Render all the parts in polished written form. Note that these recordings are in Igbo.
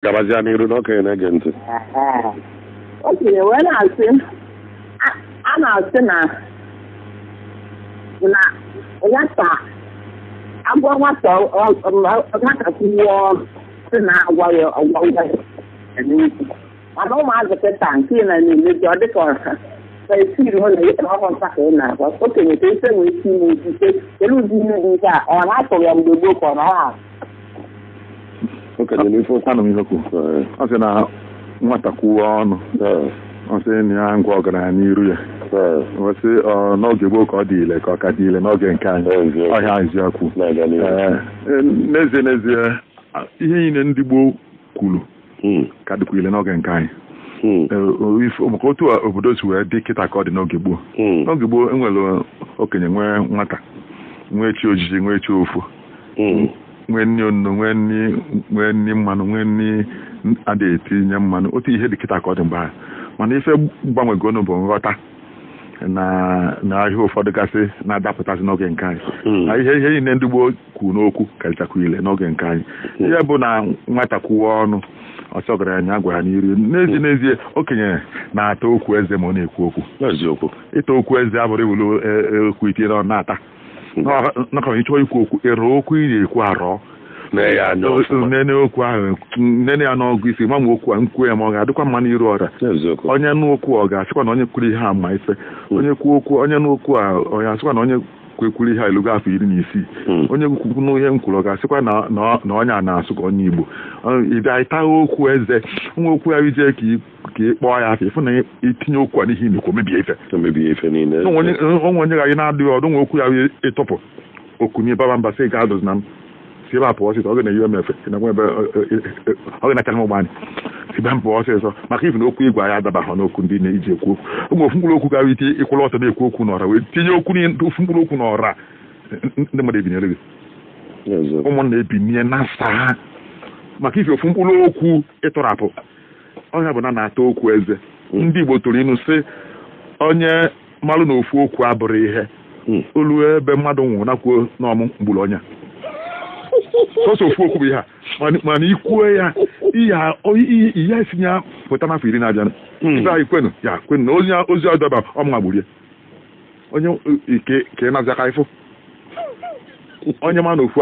Gabazia n'iru na okenye na-ege ntị. Okenye wee na-asị a na-asị na na nwata agwọ nwata nwata kwuo sị na agwa ya ọgwa ya n'ukwu, mana ụmụazị kịta nke ị na-emebi ọ dịka ọha esiri hụ na ịta ọhụ nta ka ị na-agwa okenye ka ife nwee ike ime ojite kedu ụdị ihe dị nke a ọ na-atụrụ ya mgbe gboo ka ọ na ọ Okenye n'ife okwu. Anụ m ihe okwu. Ọ sị na nwata kwuo ọnụ, ọ sị na ya ngwa ọgaranya n'iru ya. Ọ sị ọ n'oge gboo ka ọ dị ile ka ọ ka dị ile n'oge nke anyị. Eziokwu. Ọhịa eziokwu. Na-aga n'ihu. Ee, n'ezie n'ezie, ihe niile ndị gboo kwuru ka dịkwa ile n'oge nke anyị. Maka otu a obodo si wee dị kịta ka ọ dị n'oge gboo. N'oge gboo enwere okenye, nwee nwata, nwee chi ojiji, nwee chi ofu, nwee nni onunu, nwee nni mmanụ, nwee nni adịghị etinye mmanụ. Otu ihe dị kịta ka ọ dị mgbe ahụ, mana ife gbanwegonu bụ nghọta na ihe ụfọdụ gasị na-adapụtasị n'oge nke anyị. Na ihe niile ndị gboo kwuru n'okwu karịchakwa ile n'oge nke anyị. Ihe bụ na nwata kwuwe ọnụ ọsọ ọgaranya gwara n'iru. N'ezie n'ezie, okenye na-ata okwu eze ma ọ na-ekwu okwu. Eziokwu. Ịta okwu eze abụrụ iwulu okwu itinye n'ọnụ na-ata nakwa ịchọ ikwu okwu ịrụ okwu ị na-ekwu arọ. Nee ya anya ọfụma. Nene okwu ahụ, nene ya n'ọgụ isi ma ma okwu a nkwuo ya ma ọ ga-adịkwa mma n'iru ọra. Eziokwu. Onye nụ okwu ọ ga-asịkwa na onye kwuru ihe a ma ife onye kwuo okwu, onye nụ okwu a ọ ga-asịkwa na onye kwekwuru ihe a elugo afọ 16. Onye kwukwu n'ihe m kwuru ọ ga-asịkwa na onye a na-asụ ka onye Igbo. Ị bịa ịta okwu eze nwa okwu ya ije ka ị kpọọ ya afọ ịfụ na itinye okwu a n'ihe ị na-ekwu mebie ife. Emebie ife niile. Onwe onye ga-anyị na-adịghị ọdụ nwe okwu ya ịtọpụ okwu n'ịbaba mba sị ga adụzi na m si ebe a pụọ ọsịsọ, ọ ga na-eyi emefe ebe ọ ga na-achara m ụgbọ anyị si be m pụọ ọsịsọ, maka ife na okwu igwe anyị adabaghị n'okwu ndị na-eji ekwu okwu. Ụmụ ofu mkpụrụ okwu gara ite ịkwụrụ ọtọ na-ekwu okwu n'ọra wee tinye okwu ofu mkpụrụ okwu n'ọra, ndị mmadụ ebinyere gị. Eziokwu. Ụmụnna ebinye na saa maka ife ofu mkpụrụ okwu ịtọrapụ ọnya bụ na na-ata okwu eze. Ndị Igbo tụrụ ịnụ sị onye malụ na ofu okwu abụrụ ihe olu ebe mmadụ nwụrụ nakwuo n'ọmụ mgburu ọnya sọsọ ofu okwu bụ ihe a, mana ikwuo ya ihe esi ya pụta n'afọ 10 na-abịa. Ibe anyị kwenu ya kwenu na ozi ozi ọdọba ọmụnwa gburie onye ike ka ị na-aza ka ịfụ onye ma na ofu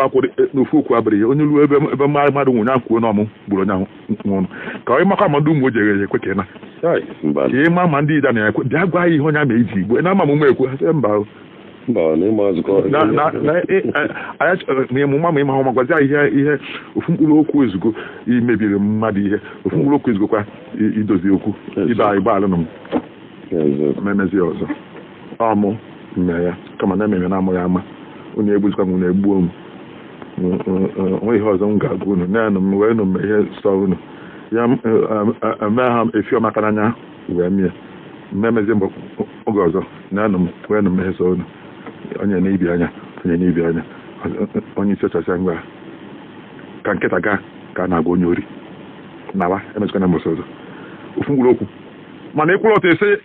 na ofu okwu abụrụ ihe onye ruo ebe mmadụ nwụrụ ya kwuo n'ọmụ gburu onye ahụ nwụrụ, ka onye makwa ma ndị ụmụ ojeghere ekwe ka ị na Ai, mba. Ka ị ma ma ndị ida na-ekwe bịa gwa ya ihe onye ama eji igwe na ama m ụmụ ekwe ha sị mba o. Mba, na ịma azụkọ. Na anyị na ịmụma ma ịma hụ ma gwazi ya ihe ofu mkpụrụ okwu ezugo imebiri mmadụ ihe, ofu mkpụrụ okwu ezugokwa idozi okwu ibe anyị gbaalụ nụ m. Eziokwu. Memezi ya ọzọ ọmụ mme ya kama na ememe na-amụghị ama unu egbuzikwa m, unu egbuo m. Onwe ihe ọzọ m ga-agwa unu naanụ m wee nụ m ihe sọ unu ya eme ha efi ọmaka n'anya wee mie mmemezie mbọ oge ọzọ naanụ m wee nụ m ihe sọ unu onye na-ibi anya, onye na-ibi anya, onye isi ọchasịa ngwa ka nkịta gaa ka a na-agwa onye ori nawa emezikwana mbọsị ọzọ ofu mkpụrụ okwu mana ịkwụrụ ọtọ ese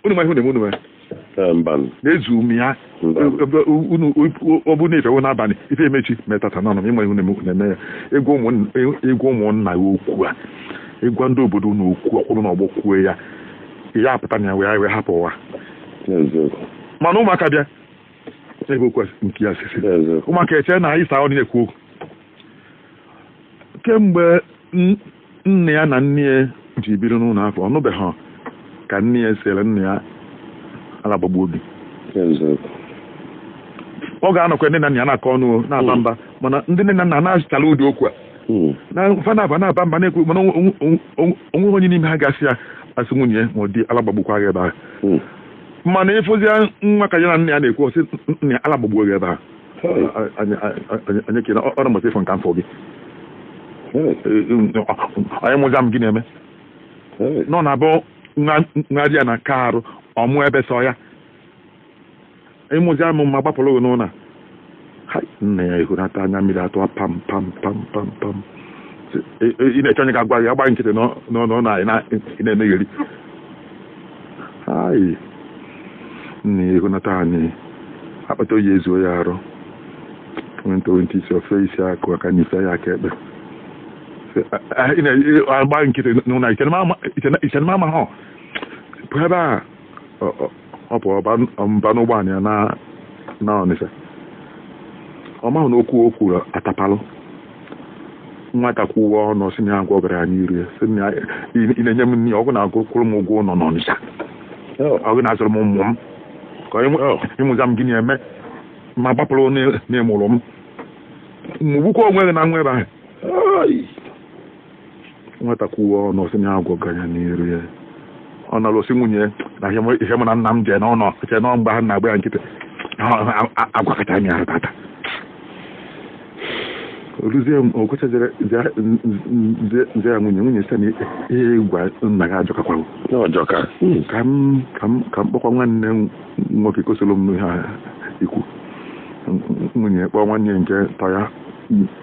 unu ma ihe unu eme unu mee. Ee, mba. Na-ezu ume ya. Mba. Unu ọ bụ na ifewo n'abalị ife emechi metata n'ọnụ m ịma ihe unu na-eme ya ịgwa ụmụnna ya okwu a, ịgwa ndị obodo unu okwu ọkwụrụ n'ọgbọ kwuo ya ya apụta na ya wee hapụ ụwa. Eziokwu. Mana ụmụaka bịa ebe okwu nke ya sisi. Eziokwu. Ụmụaka eche na ịsa ọ na-ekwu okwu kemgbe nne ya na nne ya ji biri n'ụlọ afọ ọ nụbeghị ka nne ya sere nne ya ala gbagbuo obi. Eziokwu. Ọ ga-anọkwa nne na nna ya na-akọ ọnụ o, na-aba mba, mana ndị nne na nna na-azụtala ụdị okwu a na fa na-aba na-aba mba na-ekwu, mana onwe onye n'ime ha gasị ya asị nwunye ya ma ọ dị ala gbagbukwa gị ebe ahụ. Mana ịfụzia nwa ka ya na nne ya na-ekwu, ọsị nne ya ala gbagbuo gị ebe ahụ. Hey. Anyị kere ọrụ mụta ịfụ nka mfọ gị. Hey. Onye mụza m gị na-eme Hey. nọ na-abụ nwa di ya na ka arụ ọmụ ebe sọ ya ịmụzi amụ ma gbapụrụ gị n'ụlọ a. Hai, nna ya ehunata anya mmiri atụwa pam pam pam pam pam. Sị, ị na-eche onye ga-agwa ya agba nkịtị nọ na ị na-emegheri. Hai, nna ya ehunata anyị akpata oyi ezuo ya arụ nwentị isi ofe isi akụ aka na ife ya aka ekpe. Agba nkịtị n'ụlọ ichenma ama ha pụọ ebe a ọ pụọ mba n'ụgbọala ya na Ọnịsha ọ mahụ na okwu o kwuru atapalụ nwata kwuwe ọnụ sị na ya agwa ọgara anyị iri sị na ị na-enye m nri ọgụ na-agụ kwụrụ m ụgwọ ụlọ n'Ọnịsha ọgụ na-azụrụ m ụmụ m ka ịmụza m gịnị eme ma gbapụrụ n'ịmụrụ m mụgbukwa onwe gị na nwa ebe ahụ nwata kwuwe ọnụ sị na ya agwa ọgara n'iru ya ọ nara osi nwunye na ihe mụ na nna m jee n'ụlọ jee n'ọ mgbe ha na-agba ya nkịtị agwakọta m ya tata ruzie okwechazere ya nwunye sị na ihe gwa nna gị ajọkakwago ka m kpọkwa nwanne m nwoke kosoro m n'ihe ikwu nwunye kpọọ nwanne nke tọ ya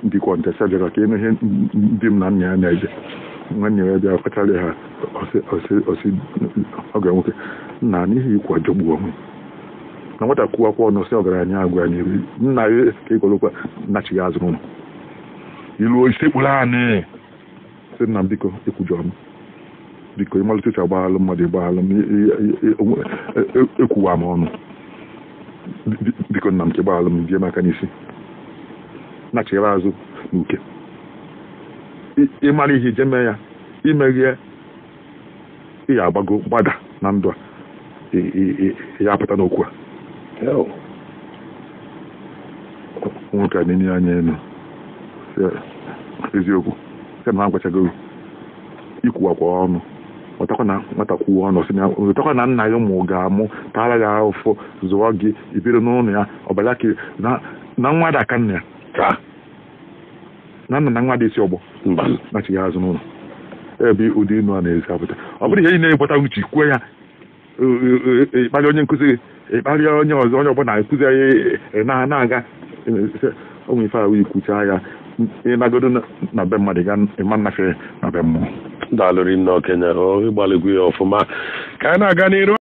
dịkwa ncha bịara ka ịnụ ihe di m na nna ya na-eje nwanne ya bịa kpachara ha ọsị ọga nwoke nna n'ihi ikwu ajọgbuo onwe na nwata kwuwakwa ọnụ sị ọgaranya agwa n'iru nna ya ka ịkwalụkwa nnachighị azụ n'ụlọ ilu isekpuru anị sị nna m biko ekwujọ m biko ịmalite uche agbaghalụ mmadụ ịgbaghalụ m ekwuwa m ọnụ biko nna m ka ịgbaghalụ m bie m aka n'isi nachighara azụ n'uke ịmara ihe ije mee ya imeghe ị ya agbago gbada na ndụ a ya apụta n'okwu a nwoke a na-enye anya elu eziokwu sị na agwachago ikwuwakwa ọnụ wetakwa na nwata kwuo ọnụ sị na wetakwa na nna ya ụmụ ga-amụ tara ya afọ zụọ gị ibiri n'ụlọ ya ọbara ka na nwa dị aka nna ya na nna na nwa dị isi ọgbọ nachighị azụ n'ụlọ ebe ụdị inu a na-esi apụta ọ bụrụ ihe ị na-ekweta uche kwuo ya ịkparị onye nkụzi gị ịkparị onye ọzọ onye ọbụla nkụzi ya na-aga onwe ife ahụ ikwucha ya ịnagodo na be mmadụ ga ịma nnafere na be mmụọ. Daalụ rinne okenye, ịgbalịgwu ya ọfụma ka anyị na-aga n'iru.